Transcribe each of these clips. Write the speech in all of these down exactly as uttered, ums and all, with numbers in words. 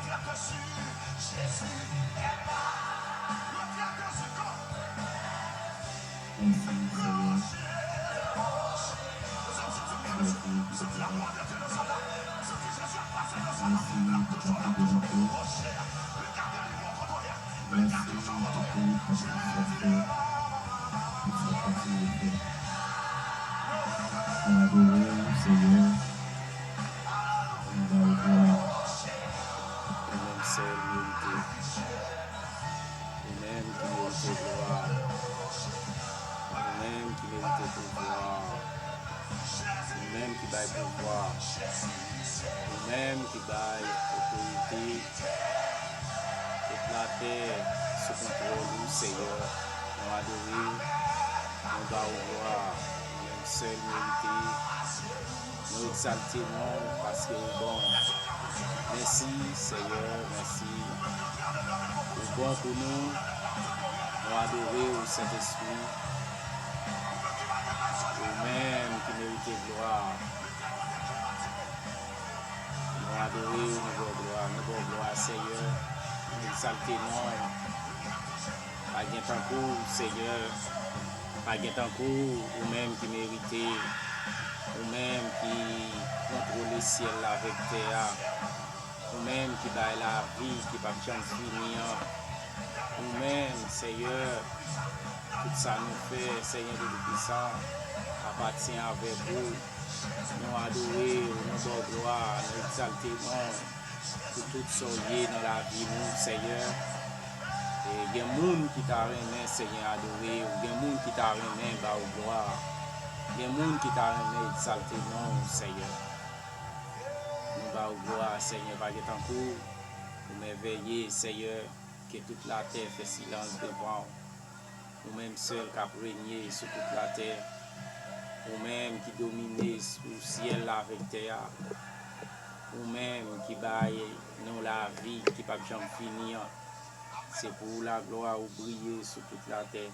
Mèsi, Senyè. Mèsi pou sa ki te nan kè. Mèsi pou tout sa w fè, pou sa w kontinye fè. Nou adore w, Senyè. Nou ba w glwa. Ou menm sèl merite. Ou menm ki merite glwa. Ou menm ki merite pouvwa. Ou menm ki bay pouvwa. Ou menm ki bay otorite. Tout latè sou kontwòl ou, Senyè. Nou adore w, nou ba w glwa. Ou menm sèl merite. Nou egzalte non w paske ou bon. Mèsi, Senyè, mèsi. Ou bon pou nou. Nou adore w, Sentespri. Ou menm ki merite glwa. Nou adore w, nou ba w glwa, nou ba w glwa, Senyè. Nou egzalte non w. Pa gen tankou w, Senyè. Pa gen tankou w, ou menm ki merite. Ou menm ki kontwole syèl la avèk tè a. Ou menm ki bay lavi ki p ap janm fini an. Ou menm, Senyè, tout sa nou fè, Senyè de Toupisan, apatyen avèk ou. Nou adore w, nou ba w glwa, nou egzalte non w pou tout sa w ye nan lavi nou, Senyè. E gen moun ki ta renmen, Senyè, adore w, gen moun ki ta renmen ba w glwa, gen moun ki ta renmen egzalte non w, Senyè. Nou ba w glwa, Senyè, pa gen tankou w. Ou mèvèye, Senyè, ke tout latè fè silans devan w. Ou menm sèl k ap renye sou tout latè. Ou menm ki domine sou syèl la avèk tè a. Ou menm ki bay nou lavi ki p ap janm fini an. Se pou ou laglwa ou briye sou tout latè.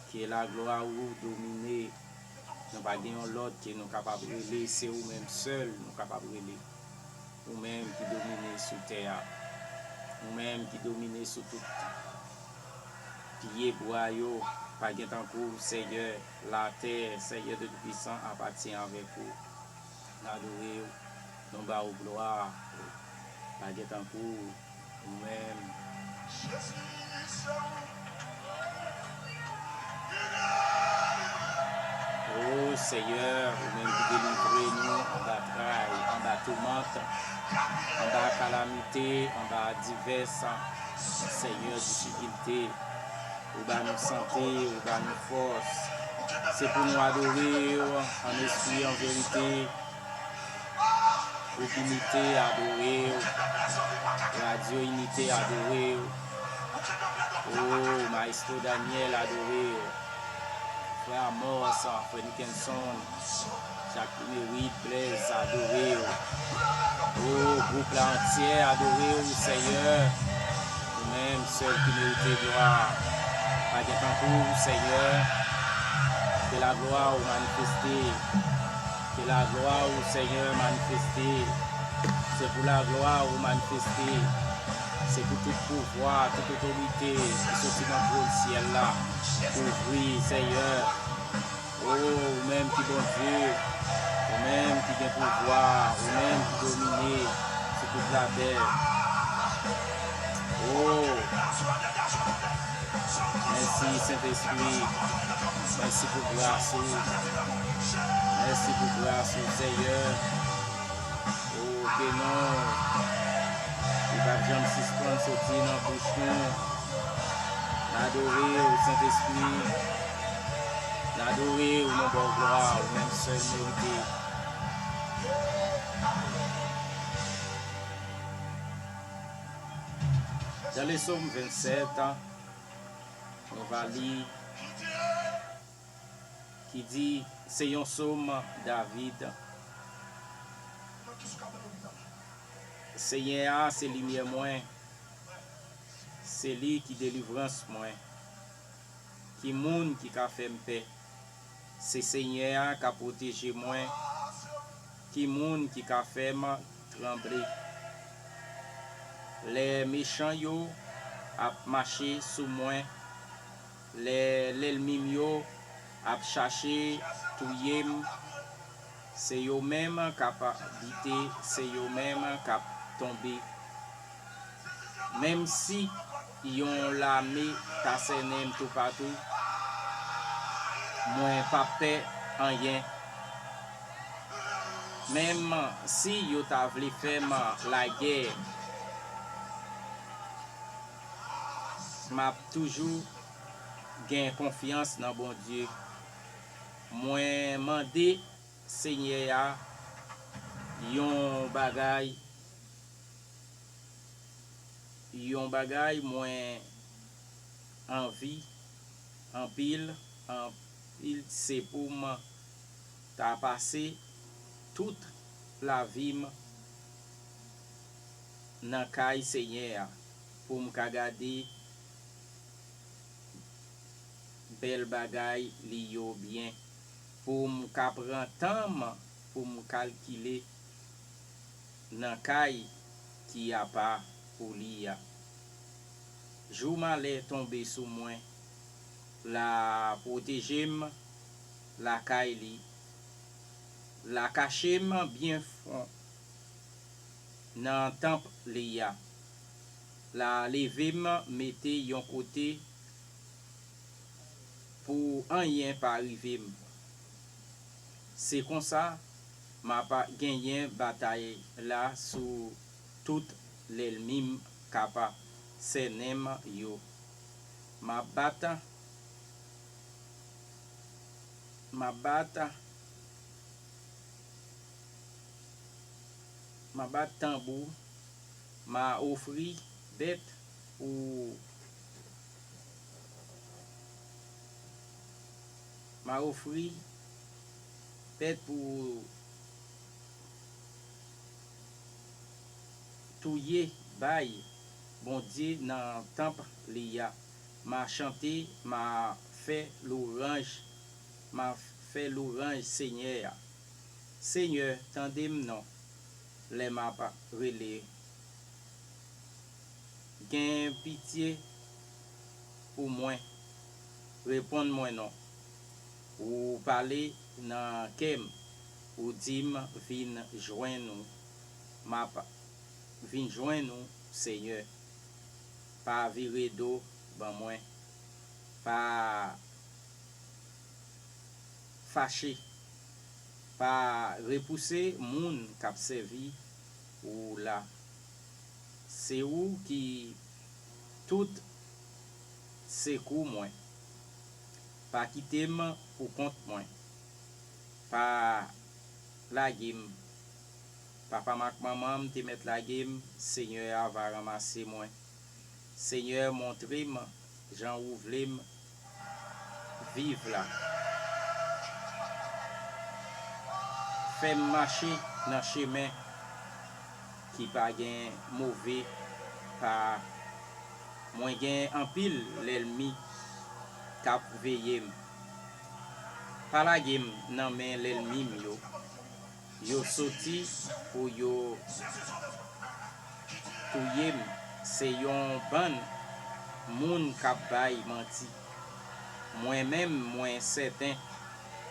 Ke laglwa ou domine. Nou pa gen yon lòt ke nou kapab rele, se ou menm sèl nou kapab rele. Ou menm ki domine sou tè a. Ou menm ki domine sou tout pyebwa yo. Pa gen tankou w, Senyè. Latè, Senyè de Toupisan, apatyen avèk ou. Nou adore w, nou ba w glwa. Pa gen tankou w, ou menm. O Senyè, ou menm ki delivre nou anba tray, anba toumant, anba kalamite, anba divès, Senyè, difikilte. Ou ba nou sante, ou ba nou fòs. Se pou nou adore w an espri, an verite. Gwoup Inite adore w. Radyo Inite adore w. O, Maestro Daniel adore w. Frè Amos, Frè Nickenson, Jacques Mérite, Blaise adore w. O, gwoup la antyè adore w, Senyè. Ou menm sèl ki merite glwa. Pa gen tankou w, Senyè. Ke laglwa ou manifeste. Ke laglwa ou, Senyè, manifeste. Se pou laglwa ou manifeste. Se pou tout pouvwa, tout otorite ki soti nan twòn syèl la kouvri, Senyè. O, ou menm ki Bondye, ou menm ki gen pouvwa, ou menm ki domine sou tout latè. O, mèsi, Sentespri. Mèsi pou gras ou. Mèsi pou gras ou, Senyè. O, ke non ou li p ap janm sispann soti nan bouch nou. N adore w, Sentespri. N adore w, nou ba w glwa, ou menm sèl merite. Dans le psaume vingt-sept, nou va li ki di, se yon sòm David. Senyè a se limyè mwen, se li ki delivrans mwen. Ki moun ki ka fè m pè? Se Senyè a k ap pwoteje mwen. Ki moun ki ka fè m tranble? Lè mechan yo ap mache sou mwen, lè lènmi m yo ap chache touye m, se yo menm k ap bite, se yo menm k ap tonbe. Menm si yon lame ta sènen m toupatou, mwen p ap pè anyen. Menm si yo ta vle fè m lagè, m ap toujou gen konfyans nan Bondye. Mwen mande Senyè a yon bagay, yon bagay mwen anvi anpil, anpil, se pou m ta pase tout lavi m nan kay Senyè a, pou m ka gade bèl bagay li yo byen, pou m ka pran tan m pou m kalkile nan kay ki apa pou li a. Jou malè tonbe sou mwen, l a pwoteje m lakay li, l a kache m byen fon nan tanp li a, l a leve m mete yon kote pou anyen pa rive m. Se konsa m ap genyen batay la sou tout lènmi m k ap sènen m yo. M ap bat, m ap bat, m ap bat tanbou, m a ofri bèt pou, m a ofri bèt pou touye bay Bondye nan tanp li a. M a chante, m a fè lwanj, m a fè lwanj Senyè a. Senyè, tande m non lè m ap rele. Gen pitye pou mwen, reponn mwen non. Ou pale nan kè m, ou di m vin jwenn ou. M ap vin jwenn ou, Senyè. Pa vire do ban mwen. Pa fache. Pa repouse moun k ap sèvi ou la. Se ou ki tout sekou mwen. Pa kite m pou kont mwen. Pa lage m. Papa m ak manman m te mèt lage m, Senyè a va ranmase mwen. Senyè, montre m jan ou vle m viv la. Fè m mache nan chemen ki pa gen move pa. Mwen gen anpil lènmi k ap veye m. Pa lage m nan men lènmi m yo. Yo soti pou yo touye m. Se yon bann moun k ap bay manti. Mwen menm, mwen sèten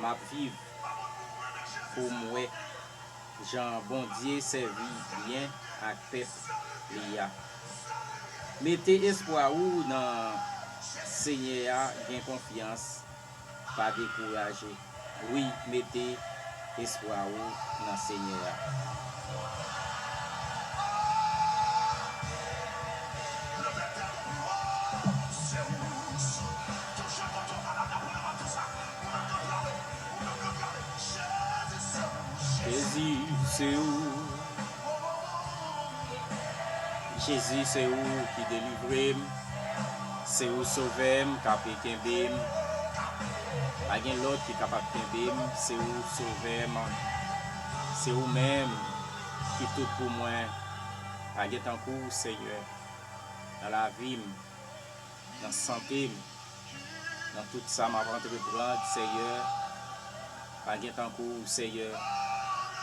m ap viv pou m wè jan Bondye sèvi byen ak pèp li a. Mete espwa ou nan Senyè a, gen konfyans, pa dekouraje. Wi, mete espwa ou nan Senyè a. Jezi, se ou. Jezi, se ou ki delivre m. Se ou sovè m k ape kenbe m. Pa gen lòt ki kapab kenbe m. Se ou sovè m. Se ou menm ki tout pou mwen. Pa gen tankou w, Senyè, nan lavi m, nan sante m, nan tout sa m ap antreprann, Senyè. Pa gen tankou w, Senyè.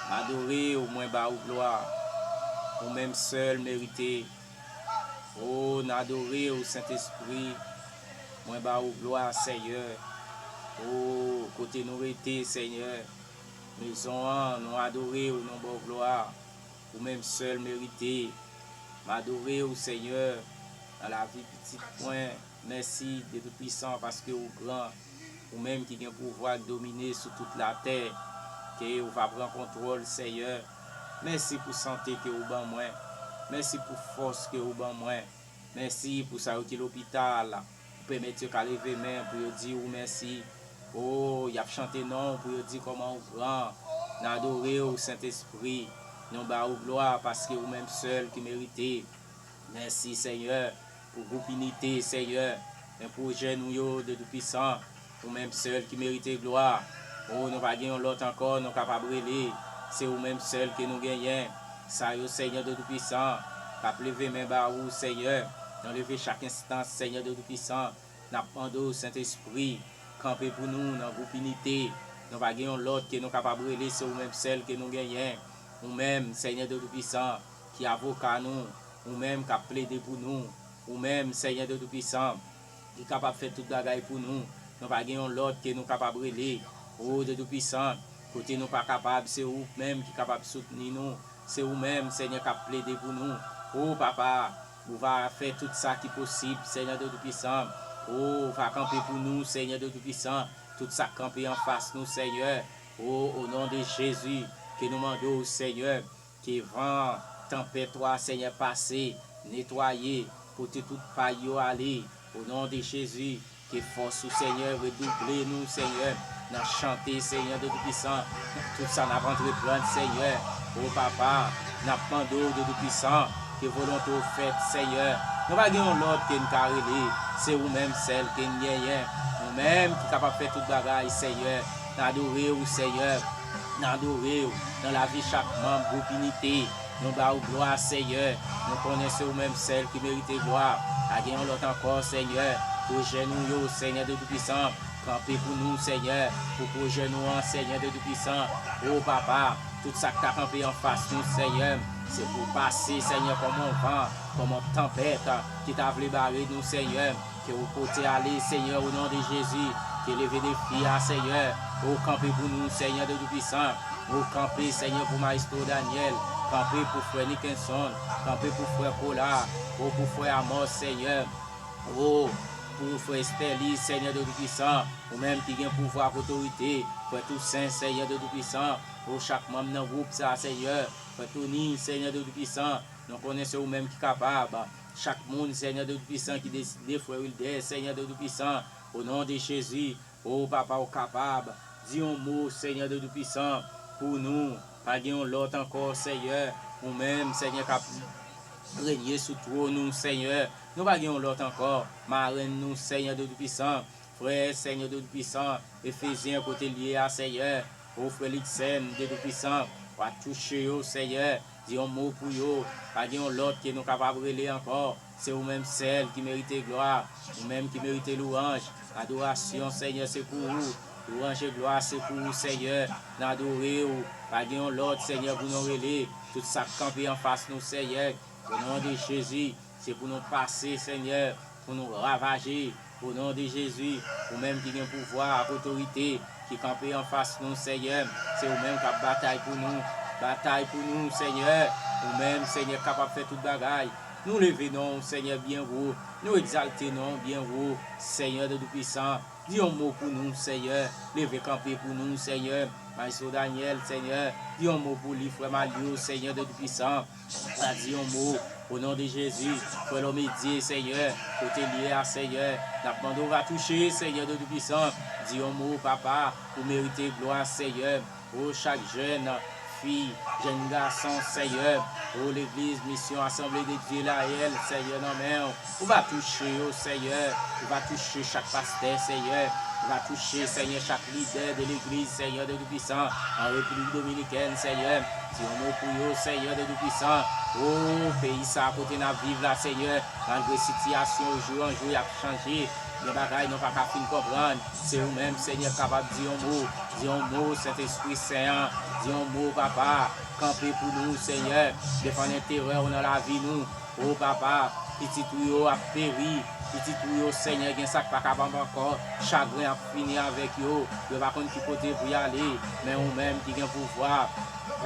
M adore w, mwen ba ou glwa. Ou menm sèl merite O, n adore w, Sentespri. Mwen ba ou glwa, Senyè. O, kote nou rete, Senyè. Mezon an, nou adore w, nou ba w glwa. Ou menm sèl merite. M adore w, Senyè, nan lavi pitit mwen. Mèsi, Dye Toupisan, paske ou gran. Ou menm ki gen pouvwa k domine sou tout latè, ke ou va pran kontwòl, Senyè. Mèsi pou sante ke ou ban mwen. Mèsi pou fòs ke ou ban mwen. Mèsi pou sa yo ki lopital. Ou pèmèt yo ka leve men pou yo di ou mèsi. O, y ap chante non w pou yo di kòman ou gran. N adore w, Sentespri. Nou ba ou glwa paske ou menm sèl ki merite. Mèsi, Senyè, pou gwoup Inite, Senyè. Men pwojè nou yo, Dye Toupisan, ou menm sèl ki merite glwa. O, nou pa gen yon lòt ankò nou kapab rele. Se ou menm sèl ke nou genyen. Sa yo, Senyè Dye Toupisan, k ap leve men ba ou, Senyè. Nou leve chak enstans, Senyè Dye Toupisan. N ap mande w, Sentespri, kanpe pou nou nan gwoup Inite. Nou pa gen yon lòt ke nou kapab rele, se ou menm sèl ke nou genyen. Ou menm, Senyè Dye Toupisan, ki avoka nou. Ou menm k ap plede pou nou. Ou menm, Senyè Dye Toupisan, ki kapab fè tout bagay pou nou. Nou pa gen yon lòt ke nou kapab rele. O Dye Toupisan, kote nou pa kapab, se ou menm ki kapab soutni nou. Se ou menm, Senyè, k ap plede pou nou. O Papa, ou va fè tout sa ki posib, Senyè Dye Toupisan. O, ou va kanpe pou nou, Senyè Dye Toupisan. Tout sa k kanpe anfas nou, Senyè. O, o non de Jezi, ke nou mande w, Senyè, ke van tanpèt ou a, Senyè, pase, netwaye, pote tout pay yo ale. O non de Jezi, ke fòs ou, Senyè, redouble nou, Senyè, nan chante, Senyè Dye Toupisan, nan tout sa n ap antreprann, Senyè. O Papa, n ap mande w, Dye Toupisan, ke volonte w fèt, Senyè. Nou pa gen yon lòt ke n ka rele, se ou menm sèl ke n genyen. Ou menm ki kapab fè tout bagay, Senyè. N adore w, Senyè. N adore w nan lavi chak manm gwoup Inite. Nou ba ou glwa, Senyè. Nou konnen se ou menm sèl ki merite glwa. Pa gen yon lòt ankò, Senyè. Pwojè nou yo, Senyè Dye Toupisan, kanpe pou nou, Senyè. Pou pwojè nou an, Senyè Dye Toupisan. O Papa, tout sa k ta kanpe anfas nou, Senyè, se pou pase, Senyè, kòm yon van, kòm yon tanpèt ki ta vle bare nou, Senyè. Ke ou pote ale, Senyè, o non de Jezi. Ke leve defi a, Senyè. Ou kanpe pou nou, Senyè Dye Toupisan. Ou kanpe, Senyè, pou Mayestwo Daniel. Kanpe pou frè Nickenson. Kanpe pou frè Kola. O pou frè Amos, Senyè. O pou frè Estèli, Senyè Dye Toupisan. Ou menm ki gen pouvwa ak otorite. Frè Tousen, Senyè Dye Toupisan. O chak manm nan gwoup sa, Senyè. Frè Tony, Senyè Dye Toupisan. Nou konnen se ou menm ki kapab. Chak moun, Senyè Dye Toupisan, ki deside, frè Wilder, Senyè Dye Toupisan, o non de Jezi, o Papa, ou kapab. Di yon mo, Senyè Dye Toupisan, pou nou. Pa gen yon lòt ankò, Senyè. Ou menm, Senyè, k ap renye sou twòn ou, Senyè. Nou pa gen yon lòt ankò. Marenn nou, Senyè Dye Toupisan. Frè, Senyè Dye Toupisan, Efezyen, kote l ye a, Senyè. O frè Liksen, Dye Toupisan, w a touche yo, Senyè. Di yon mo pou yo. Pa gen yon lòt ke nou kapab rele ankò. Se ou menm sèl ki merite glwa. Ou menm ki merite louwanj. Adorasyon, Senyè, se pou ou. Louwanj e glwa se pou ou, Senyè. N adore w. Pa gen yon lòt, Senyè, pou nou rele. Tout sa k kanpe anfas nou, Senyè. O non de Jezi, se pou nou pase, Senyè, pou nou ravaje. O non de Jezi, ou menm ki gen pouvwa ak otorite, ki kanpe anfas nou, Senyè, se ou menm k ap batay pou nou. Batay pou nou, Senyè. Ou menm, Senyè, kapab fè tout bagay. Nou leve non w, Senyè, byen wo. Nou egzalte non w byen wo, Senyè Dye Toupisan. Di yon mo pou nou, Senyè. Leve kanpe pou nou, Senyè. Mayestwo Daniel, Senyè. Di yon mo pou li, frè Malyo, Senyè Dye Toupisan. A di yon mo, o non de Jezi. Frè Lòmedye, Senyè. Kote l ye a, Senyè. N ap mande w va touche, Senyè Dye Toupisan. Di yon mo, Papa. Ou merite glwa, Senyè. O chak jèn fi, jèn gason, Senyè. O legliz, misyon, Asanble de Dye, Layèl, Senyè, nan men w. Ou va touche yo, Senyè. Ou va touche chak pastè, Senyè. Ou va touche, Senyè, chak lidè de legliz, Senyè Dye Toupisan, an Repiblik Dominikèn, Senyè. Di yon mo pou yo, Senyè Dye Toupisan. O peyi sa kote n ap viv la, Senyè. Malgre sitiyasyon yo jou an jou y ap chanje, gen bagay nou pa ka fin konprann. Se ou menm, Senyè, k kapab di yon mo. Di yon mo, Sentespri Sen an. Di yon mo, Papa. Kanpe pou nou, Senyè. Defann enterè w nan lavi nou. O Papa, Pitit ou yo ap peri. Pitit ou yo, Senyè, gen sa k pa kapab ankò. Chagren ap fini avèk yo. Yo pa konn ki kote pou y ale. Men ou menm ki gen pouvwa,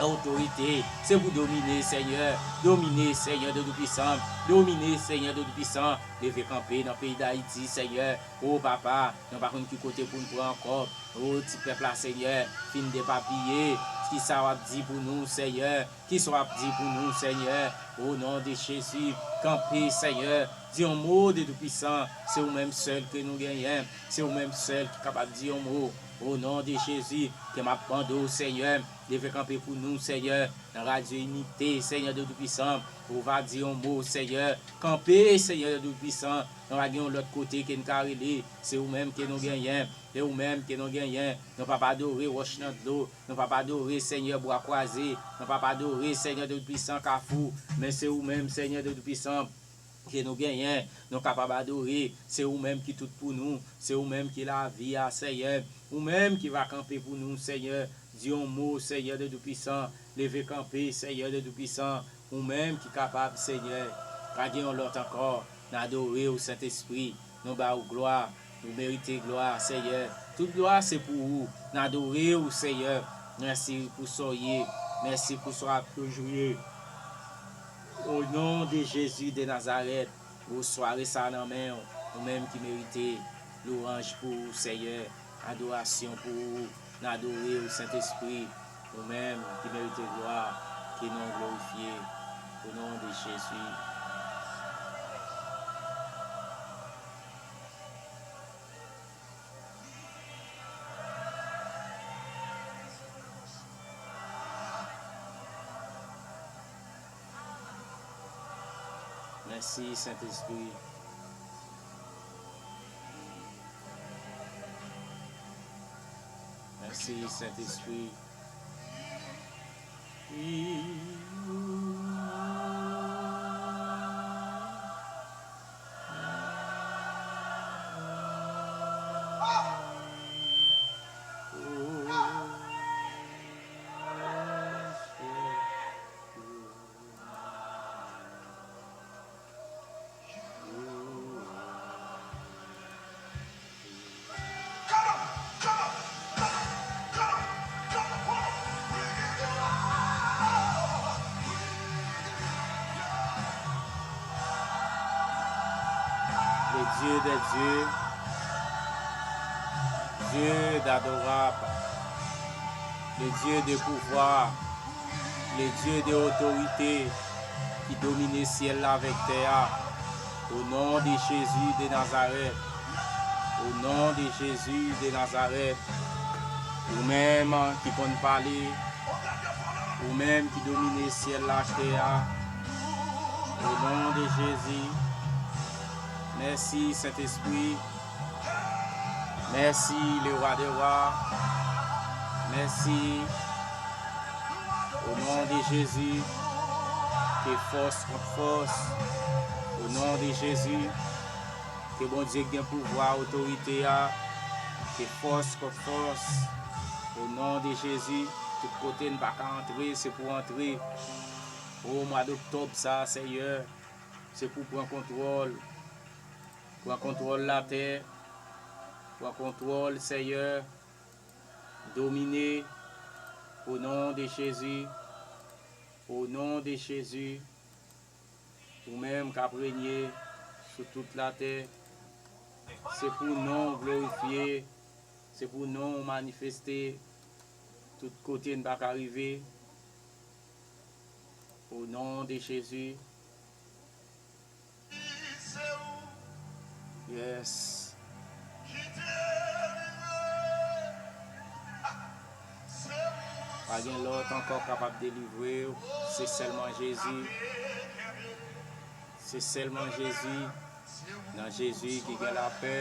otorite, se pou domine, Senyè. Domine, Senyè de Toupisan. Domine, Senyè de Toupisan. Leve kanpe nan peyi Dayiti, Senyè. O Papa, nou pa konn ki kote pou n pran ankò. O ti pèp la, Senyè, fin depapiye. Kisa w ap di pou nou, Senyè? Kisa w ap di pou nou, Senyè? O non de Jezi, kanpe, Senyè. Di yon mo de Toupisan. Se ou menm sèl ke nou genyen. Se ou menm sèl ki kapab di yon mo. O non de Jezi, ke m ap mande w, Senyè, leve kanpe pou nou, Senyè, nan radyo Inite, Senyè de Toupisan. Ou va di yon mo, Senyè. Kanpe, Senyè de Toupisan. Nou pa gen yon lòt kote ke n ka rele. Se ou menm ke nou genyen. Se ou menm ke nou genyen. Nou p ap adore wòch nan dlo. Nou p ap adore, Senyè, bwa kwaze. Nou p ap adore, Senyè de Toupisan, kafou. Men se ou menm, Senyè de Toupisan, ke nou genyen. Nou kapab adore. Se ou menm ki tout pou nou. Se ou menm ki lavi a, Senyè. Ou menm ki va kanpe pou nou, Senyè. Di yon mo, Senyè de Toupisan. Leve kanpe, Senyè de Toupisan. Ou menm ki kapab, Senyè. Pa gen yon lòt ankò. N adore w, Sentespri. Nou ba ou glwa. Ou merite glwa, Senyè. Tout glwa se pou ou. N adore w, Senyè. Mèsi pou sa w ye. Mèsi pou sa w ap toujou ye. O non de Jezi de Nazarèt, ou sware sa nan men w, ou menm ki merite lwanj pou ou, Senyè, adorasyon pou ou, n adore w, Sentespri, ou menm ki merite glwa, ke non w glorifye, o non de Jezi. Mèsi, Sentespri. Mèsi, Sentespri. Le Dieu des dieux, Dieu d'adorable, le Dieu de pouvoir, le Dieu de otorite ki domine syèl la avèk tè a. O non de Jezi de Nazarèt. O non de Jezi de Nazarèt. Ou menm ki konn pale. Ou menm ki domine syèl la ak tè a. O non de Jezi. Mèsi, Sentespri. Mèsi, le roi des rois. Mèsi. O non de Jezi, ke fòs kont fòs. O non de Jezi, ke Bondye ki gen pouvwa, otorite a, ke fòs kont fòs. O non de Jezi, tout kote n pa ka antre, se pou antre. O mwa doktòb sa, Senyè, se pou pran kontwòl. Pran kontwòl latè. Pran kontwòl, Senyè. Domine. O non de Jezi. O non de Jezi. Ou menm k ap renye sou tout latè. Se pou non w glorifye. Se pou non w manifeste tout kote n pa ka rive. O non de Jezi. Yes. Pa gen lòt ankò kapab delivre w. Se sèlman Jezi. Se sèlman Jezi. Nan Jezi ki gen lapè.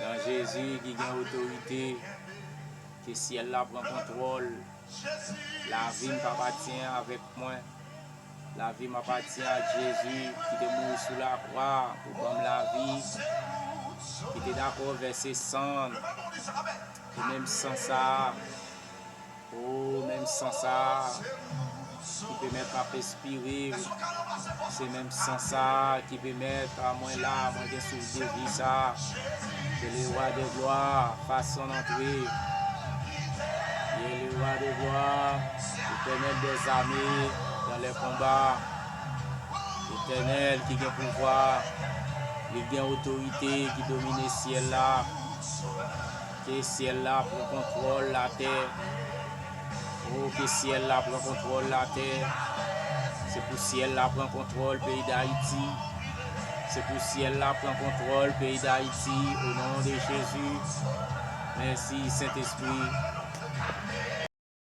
Nan Jezi ki gen otorite. Ke syèl la pran kontwòl. Lavi m pa apatyen avèk mwen. Lavi m apatyen ak Jezi ki te mouri sou lakwa pou ban m lavi, ki te dakò vèse san l. E menm san sa a, o, menm san sa a, ki pèmèt m ap espire se menm san sa a ki pèmèt a mwen la, mwen gen souf de vi sa a. Que le roi de gloire fasse son entrée. Que le roi de gloire, l'Éternel des armées dans les combats. Letènèl ki gen pouvwa, li gen otorite ki domine syèl la. Ke syèl la pran kontwòl latè. O, ke syèl la pran kontwòl latè. Se pou syèl la pran kontwòl peyi Dayiti. Se pou syèl la pran kontwòl peyi Dayiti, o non de Jezi. Mèsi, Sentespri.